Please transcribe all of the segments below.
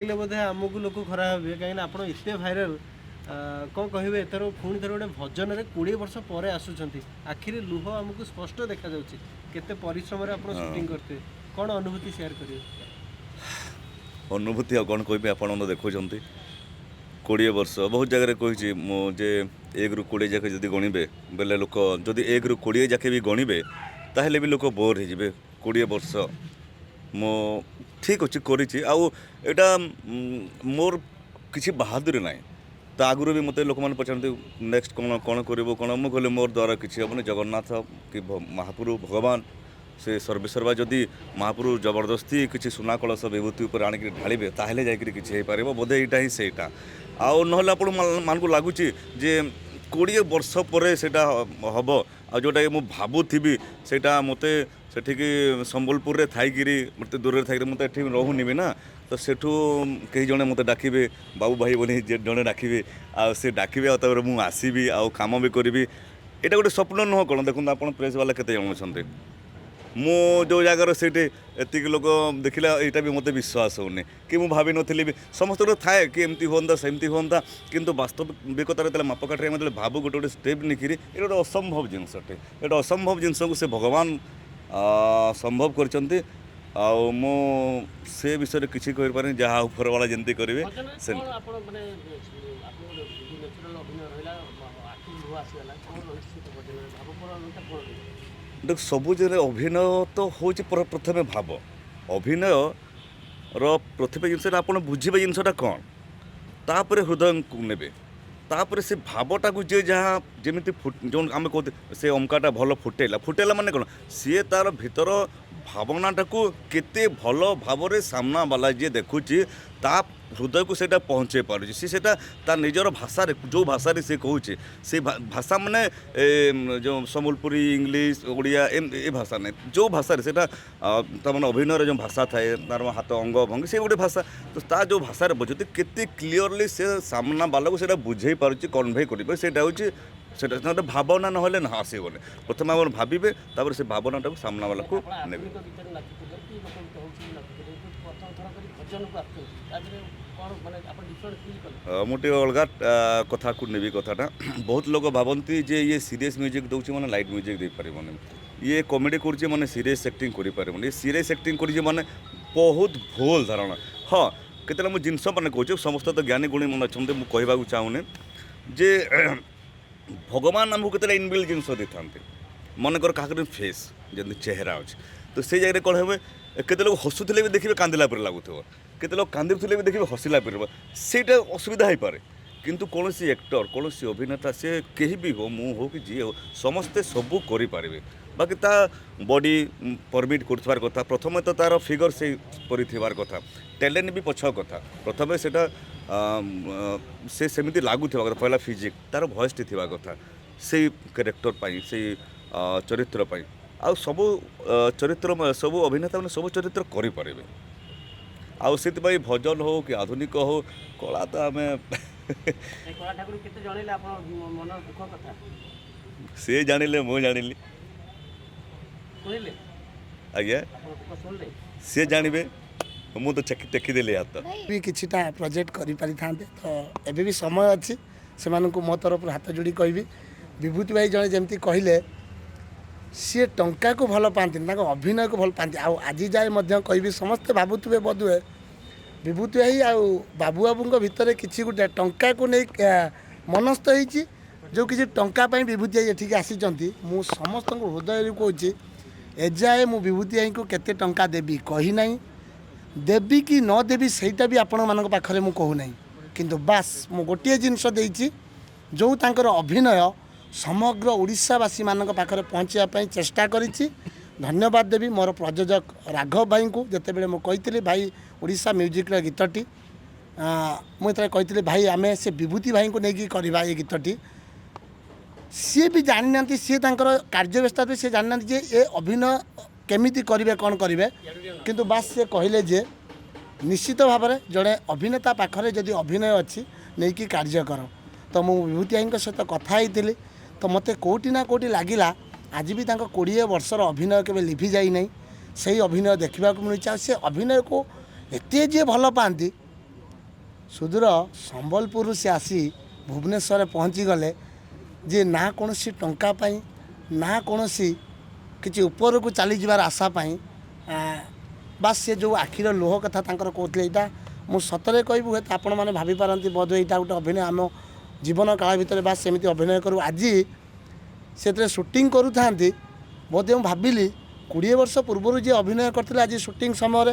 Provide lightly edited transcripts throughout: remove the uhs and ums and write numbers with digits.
କହିଲେ ବୋଧେ ଆମକୁ ଲୋକ ଖରାପ ଭାବିବେ, କାହିଁକିନା ଆପଣ ଏତେ ଭାଇରାଲ। କ'ଣ କହିବେ, ଏଥର ପୁଣି ଥରେ ଗୋଟେ ଭଜନରେ 20 ବର୍ଷ ପରେ ଆସୁଛନ୍ତି, ଆଖିରେ ଲୁହ ଆମକୁ ସ୍ପଷ୍ଟ ଦେଖାଯାଉଛି। କେତେ ପରିଶ୍ରମରେ ଆପଣ ସୁଟିଂ କରିଥିବେ। କ'ଣ ଅନୁଭୂତି ସେୟାର କରିବେ? ଅନୁଭୂତି ଆଉ କ'ଣ କହିବି? ଆପଣ ତ ଦେଖୁଛନ୍ତି 20 ବର୍ଷ। ବହୁତ ଜାଗାରେ କହିଛି ମୁଁ ଯେ 1ରୁ 20 ଯାକେ ଯଦି ଗଣିବେ ବେଲେ ଲୋକ, ଯଦି 1ରୁ 20 ଯାକେ ବି ଗଣିବେ, ତାହେଲେ ବି ଲୋକ ବୋର୍ ହେଇଯିବେ। 20 ବର୍ଷ ମୁଁ ଠିକ୍ ଅଛି କରିଛି। ଆଉ ଏଇଟା ମୋର କିଛି ବାହାଦୁରୀ ନାହିଁ। ତା ଆଗରୁ ବି ମୋତେ ଲୋକମାନେ ପଚାରନ୍ତି, ନେକ୍ସଟ କ'ଣ, କ'ଣ କରିବ କ'ଣ? ମୁଁ କହିଲି, ମୋର ଦ୍ୱାରା କିଛି ହେବନି। ଜଗନ୍ନାଥ କି ମହାପ୍ରଭୁ ଭଗବାନ, ସେ ସର୍ବେସର୍ବା, ଯଦି ମହାପ୍ରଭୁ ଜବରଦସ୍ତି କିଛି ସୁନା କଳସ ବିଭୂତି ଉପରେ ଆଣିକିରି ଢାଳିବେ, ତାହେଲେ ଯାଇକରି କିଛି ହେଇପାରିବ ବୋଧେ। ଏଇଟା ହିଁ ସେଇଟା। ଆଉ ନହେଲେ ଆପଣ ମାନଙ୍କୁ ଲାଗୁଛି ଯେ 20 ବର୍ଷ ପରେ ସେଇଟା ହେବ, ଆଉ ଯେଉଁଟାକି ମୁଁ ଭାବୁଥିବି, ସେଇଟା ମୋତେ ସେଠିକି ସମ୍ବଲପୁରରେ ଥାଇକିରି, ମୋତେ ଦୂରରେ ଥାଇକିରି, ମୁଁ ତ ଏଠି ରହୁନି ବି ନା, ତ ସେଠୁ କେହି ଜଣେ ମୋତେ ଡାକିବେ, ବାବୁ ଭାଇ ବୋଲି ଯେ ଜଣେ ଡାକିବେ, ଆଉ ସେ ଡାକିବେ, ଆଉ ତାପରେ ମୁଁ ଆସିବି ଆଉ କାମ ବି କରିବି। ଏଇଟା ଗୋଟେ ସ୍ୱପ୍ନ ନୁହଁ କ'ଣ? ଦେଖନ୍ତୁ ଆପଣ, ପ୍ରେସ୍ ବାଲା କେତେ ଜଣ ଅଛନ୍ତି। ମୁଁ ଯେଉଁ ଜାଗାର ସେଇଠି ଏତିକି ଲୋକ ଦେଖିଲା, ଏଇଟା ବି ମୋତେ ବିଶ୍ୱାସ ହେଉନି କି ମୁଁ ଭାବିନଥିଲି ବି। ସମସ୍ତଙ୍କର ଥାଏ କି ଏମିତି ହୁଅନ୍ତା, ସେମିତି ହୁଅନ୍ତା, କିନ୍ତୁ ବାସ୍ତବିକତାରେ ଯେତେବେଳେ ମାପକାଠିରେ ଆମେ ଯେତେବେଳେ ଭାବୁ, ଗୋଟେ ଗୋଟେ ଷ୍ଟେପ୍ ନେଇକିରି, ଏଇଟା ଗୋଟେ ଅସମ୍ଭବ ଜିନିଷଟେ। ଏଇଟା ଅସମ୍ଭବ ଜିନିଷକୁ ସେ ଭଗବାନ ସମ୍ଭବ କରିଛନ୍ତି। ଆଉ ମୁଁ ସେ ବିଷୟରେ କିଛି କହିପାରିନି। ଯାହା ଉପରବାଲା ଯେମିତି କରିବେ ଭଜନରେ ସେମିତି। କ'ଣ ଆପଣ ମାନେ ଆପଣଙ୍କର ନ୍ୟାଚୁରାଲ ଅଭିନୟ ରହିଲା, ଆଖି ଲୁହ ଆସିଗଲା, କ'ଣ ରହିଛି ସେ ଭଜନରେ? ଭାବପ୍ରବଣତା କ'ଣ ରହିଛି? ଦେଖ, ସବୁ ଜାଗାରେ ଅଭିନୟ ତ ହେଉଛି ପ୍ରଥମେ ଭାବ। ଅଭିନୟର ପ୍ରଥମେ ଜିନିଷଟା ଆପଣ ବୁଝିବେ ଜିନିଷଟା କ'ଣ, ତାପରେ ହୃଦୟକୁ ନେବେ, ତାପରେ ସେ ଭାବଟାକୁ ଯିଏ ଯାହା ଯେମିତି ଯେଉଁ ଆମେ କହୁଛେ, ସେ ଅମକାଟା ଭଲ ଫୁଟେଇଲା। ଫୁଟେଇଲା ମାନେ କ'ଣ? ସିଏ ତାର ଭିତର ଭାବନାଟାକୁ କେତେ ଭଲ ଭାବରେ ସାମ୍ନା ବାଲା ଯିଏ ଦେଖୁଛି, ତା ହୃଦୟକୁ ସେଇଟା ପହଞ୍ଚେଇ ପାରୁଛି। ସେ ସେଇଟା ତା ନିଜର ଭାଷାରେ, ଯେଉଁ ଭାଷାରେ ସେ କହୁଛି, ସେ ଭାଷା ମାନେ ଯେଉଁ ସମ୍ବଲପୁରୀ, ଇଂଲିଶ, ଓଡ଼ିଆ, ଏ ଭାଷା ନାହିଁ। ଯେଉଁ ଭାଷାରେ ସେଇଟା ତା ମାନେ ଅଭିନୟର ଯେଉଁ ଭାଷା ଥାଏ, ତାର ହାତ ଅଙ୍ଗ ଭଙ୍ଗୀ, ସେ ଗୋଟେ ଭାଷା। ତ ତା ଯେଉଁ ଭାଷାରେ ବୁଝୁଛି, କେତେ କ୍ଲିଅରଲି ସେ ସାମ୍ନା ବାଲାକୁ ସେଇଟା ବୁଝେଇ ପାରୁଛି, କନଭେ କରିପାରୁଛି, ସେଇଟା ହେଉଛି ସେଇଟା ଗୋଟେ ଭାବନା। ନହେଲେ ନା ଆସିବନି। ପ୍ରଥମେ ଆପଣ ଭାବିବେ, ତାପରେ ସେ ଭାବନାଟାକୁ ସାମ୍ନା ବାଲାକୁ ଆପଣ ନେବେ। ଆଧୁନିକ ଗୀତରେ ନାଚୁଥିଲେ କି ଲୋକଗୀତ ହେଉଛି ନାଚୁଥିଲେ, କିନ୍ତୁ ପ୍ରଥମ ଥର କରି ଭଜନକୁ ଆସୁଛନ୍ତି, ତା ଦେହରେ କ'ଣ ମାନେ ଆପଣ ଡିଫରେଣ୍ଟ ଫିଲ୍ କଲେ? ମୁଁ ଟିକେ ଅଲଗା କଥାକୁ ନେବି କଥାଟା। ବହୁତ ଲୋକ ଭାବନ୍ତି ଯେ ଇଏ ସିରିୟସ୍ ମ୍ୟୁଜିକ୍ ଦେଉଛି ମାନେ ଲାଇଟ୍ ମ୍ୟୁଜିକ୍ ଦେଇପାରିବନି, ଇଏ କମେଡ଼ି କରୁଛି ମାନେ ସିରିୟସ୍ ଆକ୍ଟିଂ କରିପାରିବନି, ଇଏ ସିରିୟସ୍ ଆକ୍ଟିଂ କରୁଛି ମାନେ। ବହୁତ ଭୁଲ ଧାରଣା। ହଁ, କେତେବେଳେ ମୁଁ ଜିନିଷ ମାନେ କହୁଛି, ସମସ୍ତେ ତ ଜ୍ଞାନୀ ଗୁଣୀ ମାନେ ଅଛନ୍ତି। ମୁଁ କହିବାକୁ ଚାହୁଁନି ଯେ ଭଗବାନ ଆମକୁ କେତେବେଳେ ଇନବିଲ୍ଡ ଜିନିଷ ଦେଇଥାନ୍ତି। ମନେକର କାହାକର ଫେସ୍ ଯେମିତି ଚେହେରା ଅଛି, ତ ସେଇ ଜାଗାରେ କ'ଣ ହେବ? କେତେ ଲୋକ ହସୁଥିଲେ ବି ଦେଖିବେ କାନ୍ଦିଲା ପରି ଲାଗୁଥିବ, କେତେ ଲୋକ କାନ୍ଦୁଥିଲେ ବି ଦେଖିବେ ହସିଲା ପରି ହେବ। ସେଇଟା ଅସୁବିଧା ହେଇପାରେ। କିନ୍ତୁ କୌଣସି ଆକ୍ଟର, କୌଣସି ଅଭିନେତା, ସେ କେହି ବି ହଉ, ମୁଁ ହଉ କି ଯିଏ ହଉ, ସମସ୍ତେ ସବୁ କରିପାରିବେ। ବାକି ତା ବଡି ପରମିଟ୍ କରୁଥିବାର କଥା। ପ୍ରଥମେ ତ ତାର ଫିଗର ସେଇ ପରି ଥିବାର କଥା। ଟ୍ୟାଲେଣ୍ଟ ବି ପଛ କଥା। ପ୍ରଥମେ ସେଇଟା ସେ ସେମିତି ଲାଗୁଥିବା କଥା। ପହିଲା ଫିଜିକ୍, ତାର ଭଏସ୍ଟି ଥିବା କଥା ସେଇ କ୍ୟାରେକ୍ଟର ପାଇଁ, ସେଇ ଚରିତ୍ର ପାଇଁ। ଆଉ ସବୁ ଚରିତ୍ର, ସବୁ ଅଭିନେତା ମାନେ ସବୁ ଚରିତ୍ର କରିପାରିବେ। ଆଉ ସେଥିପାଇଁ ଭଜନ ହଉ କି ଆଧୁନିକ ହଉ, କଳା ତ ଆମେ ଏ କଳା ଠାକୁର କେତେ ଜଣେଇଲେ ଆପଣ ମନର ଦୁଃଖ କଥା? ସେ ଜାଣିଲେ, ମୁଁ ଜାଣିଲି। ଶୁଣିଲେ? ଆଜ୍ଞା? ଆପଣ ଦୁଃଖ ଶୁଣିଲେ? ସେ ଜାଣିବେ, ମୁଁ ତ ଟେକିଦେଲି ହାତ। ବି କିଛିଟା ପ୍ରୋଜେକ୍ଟ କରିପାରିଥାନ୍ତେ। ତ ଏବେ ବି ସମୟ ଅଛି। ସେମାନଙ୍କୁ ମୋ ତରଫରୁ ହାତ ଯୋଡ଼ି କହିବି, ବିଭୂତି ଭାଇ ଜଣେ ଯେମିତି କହିଲେ, ସିଏ ଟଙ୍କାକୁ ଭଲ ପାଆନ୍ତିନି, ତାଙ୍କ ଅଭିନୟକୁ ଭଲ ପାଆନ୍ତି। ଆଉ ଆଜି ଯାଏ ମଧ୍ୟ କହିବି, ସମସ୍ତେ ଭାବୁଥିବେ ବୋଧହୁଏ ବିଭୂତି ଭାଇ ଆଉ ବାବୁ ବାବୁଙ୍କ ଭିତରେ କିଛି ଗୋଟେ ଟଙ୍କାକୁ ନେଇ ମନସ୍ଥ ହେଇଛି, ଯେଉଁ କିଛି ଟଙ୍କା ପାଇଁ ବିଭୂତି ଭାଇ ଏଠିକି ଆସିଛନ୍ତି। ମୁଁ ସମସ୍ତଙ୍କୁ ହୃଦୟରୁ କହୁଛି, ଏଯାଏ ମୁଁ ବିଭୂତି ଭାଇଙ୍କୁ କେତେ ଟଙ୍କା ଦେବି କହିନାହିଁ। ଦେବି କି ନ ଦେବି, ସେଇଟା ବି ଆପଣମାନଙ୍କ ପାଖରେ ମୁଁ କହୁନାହିଁ। କିନ୍ତୁ ବାସ୍ ମୁଁ ଗୋଟିଏ ଜିନିଷ ଦେଇଛି, ଯେଉଁ ତାଙ୍କର ଅଭିନୟ ସମଗ୍ର ଓଡ଼ିଶାବାସୀମାନଙ୍କ ପାଖରେ ପହଞ୍ଚିବା ପାଇଁ ଚେଷ୍ଟା କରିଛି। ଧନ୍ୟବାଦ ଦେବି ମୋର ପ୍ରଯୋଜକ ରାଘବ ଭାଇଙ୍କୁ। ଯେତେବେଳେ ମୁଁ କହିଥିଲି, ଭାଇ, ଓଡ଼ିଶା ମ୍ୟୁଜିକ୍ର ଗୀତଟି, ମୁଁ ଯେତେବେଳେ କହିଥିଲି, ଭାଇ, ଆମେ ସେ ବିଭୂତି ଭାଇଙ୍କୁ ନେଇକି କରିବା ଏ ଗୀତଟି, ସିଏ ବି ଜାଣିନାହାନ୍ତି। ସିଏ ତାଙ୍କର କାର୍ଯ୍ୟବ୍ୟସ୍ତରେ ସିଏ ଜାଣିନାହାନ୍ତି ଯେ ଏ ଅଭିନୟ କେମିତି କରିବେ, କ'ଣ କରିବେ। କିନ୍ତୁ ବାସ୍ ସେ କହିଲେ ଯେ ନିଶ୍ଚିତ ଭାବରେ ଜଣେ ଅଭିନେତା ପାଖରେ ଯଦି ଅଭିନୟ ଅଛି, ନେଇକି କାର୍ଯ୍ୟ କର। ତ ମୁଁ ବିଭୂତି ଭାଇଙ୍କ ସହିତ କଥା ହେଇଥିଲି। ତ ମୋତେ କେଉଁଠି ନା କେଉଁଠି ଲାଗିଲା, ଆଜି ବି ତାଙ୍କ 20 ବର୍ଷର ଅଭିନୟ କେବେ ଲିଭି ଯାଇନାହିଁ। ସେଇ ଅଭିନୟ ଦେଖିବାକୁ ମିଳୁଛି। ଆଉ ସେ ଅଭିନୟକୁ ଏତେ ଯିଏ ଭଲ ପାଆନ୍ତି ସୁଦୂର ସମ୍ବଲପୁରରୁ ସେ ଆସି ଭୁବନେଶ୍ୱରରେ ପହଞ୍ଚିଗଲେ, ଯେ ନା କୌଣସି ଟଙ୍କା ପାଇଁ ନା କୌଣସି କିଛି ଉପରକୁ ଚାଲିଯିବାର ଆଶା ପାଇଁ, ବାସ୍ ସେ ଯେଉଁ ଆଖିର ଲୁହ କଥା ତାଙ୍କର କହୁଥିଲେ, ଏଇଟା ମୁଁ ସତରେ କହିବି, ହୁଏତ ଆପଣମାନେ ଭାବିପାରନ୍ତି ବୋଧହୁଏ ଏଇଟା ଗୋଟେ ଅଭିନୟ, ଆମ ଜୀବନ କାଳ ଭିତରେ ବାସ୍ ସେମିତି ଅଭିନୟ କରୁ। ଆଜି ସେଥିରେ ସୁଟିଂ କରୁଥାନ୍ତି, ବୋଧେ ମୁଁ ଭାବିଲି 20 ବର୍ଷ ପୂର୍ବରୁ ଯିଏ ଅଭିନୟ କରିଥିଲେ ଆଜି ସୁଟିଂ ସମୟରେ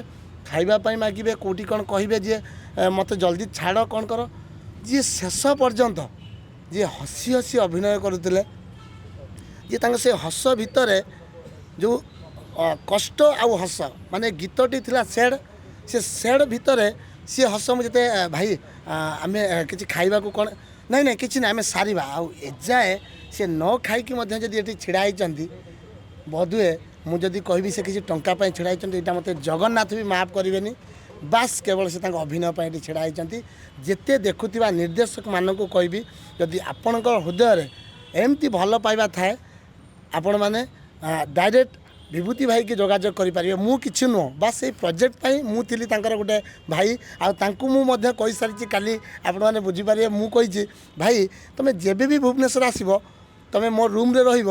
ଖାଇବା ପାଇଁ ମାଗିବେ, କେଉଁଠି କ'ଣ କହିବେ, ଯିଏ ମୋତେ ଜଲ୍ଦି ଛାଡ଼ କ'ଣ କର, ଯିଏ ଶେଷ ପର୍ଯ୍ୟନ୍ତ ଯିଏ ହସି ହସି ଅଭିନୟ କରୁଥିଲେ, ଯିଏ ତାଙ୍କ ସେ ହସ ଭିତରେ ଯେଉଁ କଷ୍ଟ ଆଉ ହସ, ମାନେ ଗୀତଟି ଥିଲା ସେଡ଼୍, ସେ ସେଡ଼୍ ଭିତରେ ସିଏ ହସ। ମୁଁ ଯେତେ ଭାଇ ଆମେ କିଛି ଖାଇବାକୁ କ'ଣ, ନାଇଁ ନାଇଁ କିଛି ନାହିଁ ଆମେ ସାରିବା, ଆଉ ଏଯାଏ ସେ ନ ଖାଇକି ମଧ୍ୟ ଯଦି ଏଠି ଛିଡ଼ା ହେଇଛନ୍ତି, ବୋଧହୁଏ ମୁଁ ଯଦି କହିବି ସେ କିଛି ଟଙ୍କା ପାଇଁ ଛିଡ଼ା ହେଇଛନ୍ତି, ଏଇଟା ମୋତେ ଜଗନ୍ନାଥ ବି ମାଫ କରିବେନି। ବାସ୍ କେବଳ ସେ ତାଙ୍କ ଅଭିନୟ ପାଇଁ ଏଠି ଛିଡ଼ା ହେଇଛନ୍ତି। ଯେତେ ଦେଖୁଥିବା ନିର୍ଦ୍ଦେଶକମାନଙ୍କୁ କହିବି, ଯଦି ଆପଣଙ୍କ ହୃଦୟରେ ଏମିତି ଭଲ ପାଇବା ଥାଏ, ଆପଣମାନେ ଡାଇରେକ୍ଟ ବିଭୂତି ଭାଇକି ଯୋଗାଯୋଗ କରିପାରିବେ। ମୁଁ କିଛି ନୁହଁ, ବାସ୍ ସେଇ ପ୍ରୋଜେକ୍ଟ ପାଇଁ ମୁଁ ଥିଲି ତାଙ୍କର ଗୋଟେ ଭାଇ। ଆଉ ତାଙ୍କୁ ମୁଁ ମଧ୍ୟ କହିସାରିଛି, କାଲି ଆପଣମାନେ ବୁଝିପାରିବେ, ମୁଁ କହିଛି ଭାଇ ତୁମେ ଯେବେ ବି ଭୁବନେଶ୍ୱର ଆସିବ ତୁମେ ମୋ ରୁମ୍ରେ ରହିବ,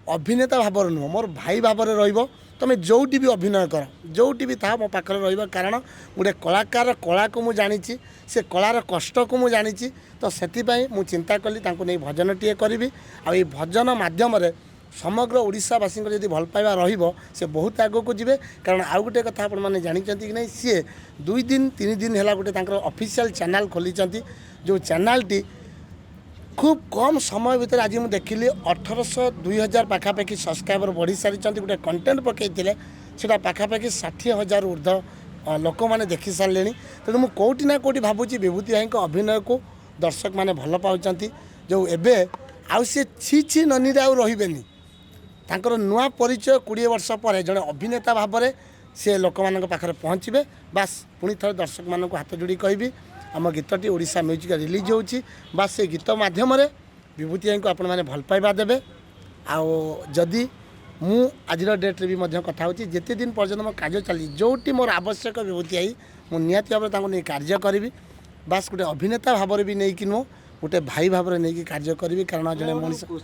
ଅଭିନେତା ଭାବରେ ନୁହଁ, ମୋର ଭାଇ ଭାବରେ ରହିବ। ତୁମେ ଯେଉଁଠି ବି ଅଭିନୟ କର, ଯେଉଁଠି ବି ଥାଅ, ମୋ ପାଖରେ ରହିବ। କାରଣ ଗୋଟେ କଳାକାର କଳାକୁ ମୁଁ ଜାଣିଛି, ସେ କଳାର କଷ୍ଟକୁ ମୁଁ ଜାଣିଛି। ତ ସେଥିପାଇଁ ମୁଁ ଚିନ୍ତା କଲି ତାଙ୍କୁ ନେଇ ଭଜନଟିଏ କରିବି, ଆଉ ଏଇ ଭଜନ ମାଧ୍ୟମରେ ସମଗ୍ର ଓଡ଼ିଶାବାସୀଙ୍କର ଯଦି ଭଲ ପାଇବା ରହିବ, ସେ ବହୁତ ଆଗକୁ ଯିବେ। କାରଣ ଆଉ ଗୋଟେ କଥା ଆପଣମାନେ ଜାଣିଛନ୍ତି କି ନାହିଁ, ସିଏ 2 ଦିନ 3 ଦିନ ହେଲା ଗୋଟେ ତାଙ୍କର ଅଫିସିଆଲ୍ ଚ୍ୟାନେଲ୍ ଖୋଲିଛନ୍ତି, ଯେଉଁ ଚ୍ୟାନେଲ୍ଟି ଖୁବ୍ କମ୍ ସମୟ ଭିତରେ ଆଜି ମୁଁ ଦେଖିଲି 1800 2000 ପାଖାପାଖି ସବସ୍କ୍ରାଇବର ବଢ଼ି ସାରିଛନ୍ତି। ଗୋଟେ କଣ୍ଟେଣ୍ଟ ପକାଇଥିଲେ, ସେଇଟା ପାଖାପାଖି 60,000 ଉର୍ଦ୍ଧ୍ୱ ଲୋକମାନେ ଦେଖି ସାରିଲେଣି। ତେଣୁ ମୁଁ କେଉଁଠି ନା କେଉଁଠି ଭାବୁଛି ବିଭୂତି ଭାଇଙ୍କ ଅଭିନୟକୁ ଦର୍ଶକମାନେ ଭଲ ପାଉଛନ୍ତି। ଯେଉଁ ଏବେ ଆଉ ସେ ଛି ଛି ନନିରେ ଆଉ ରହିବେନି, ତାଙ୍କର ନୂଆ ପରିଚୟ 20 ବର୍ଷ ପରେ ଜଣେ ଅଭିନେତା ଭାବରେ ସେ ଲୋକମାନଙ୍କ ପାଖରେ ପହଞ୍ଚିବେ। ବାସ୍ ପୁଣି ଥରେ ଦର୍ଶକମାନଙ୍କୁ ହାତ ଯୋଡ଼ି କହିବି, ଆମ ଗୀତଟି ଓଡ଼ିଶା ମ୍ୟୁଜିକ୍ ରିଲିଜ୍ ହେଉଛି, ବାସ୍ ସେ ଗୀତ ମାଧ୍ୟମରେ ବିଭୂତି ଭାଇଙ୍କୁ ଆପଣମାନେ ଭଲ ପାଇବା ଦେବେ। ଆଉ ଯଦି ମୁଁ ଆଜିର ଡେଟ୍ରେ ବି ମଧ୍ୟ କଥା ହେଉଛି, ଯେତେ ଦିନ ପର୍ଯ୍ୟନ୍ତ ମୋ କାର୍ଯ୍ୟ ଚାଲିଛି, ଯେଉଁଠି ମୋର ଆବଶ୍ୟକ ବିଭୂତି ଭାଇ, ମୁଁ ନିହାତି ଭାବରେ ତାଙ୍କୁ ନେଇ କାର୍ଯ୍ୟ କରିବି। ବାସ୍ ଗୋଟେ ଅଭିନେତା ଭାବରେ ବି ନେଇକି ନୁହଁ, ଗୋଟେ ଭାଇ ଭାବରେ ନେଇକି କାର୍ଯ୍ୟ କରିବି। କାରଣ ଜଣେ ମଣିଷ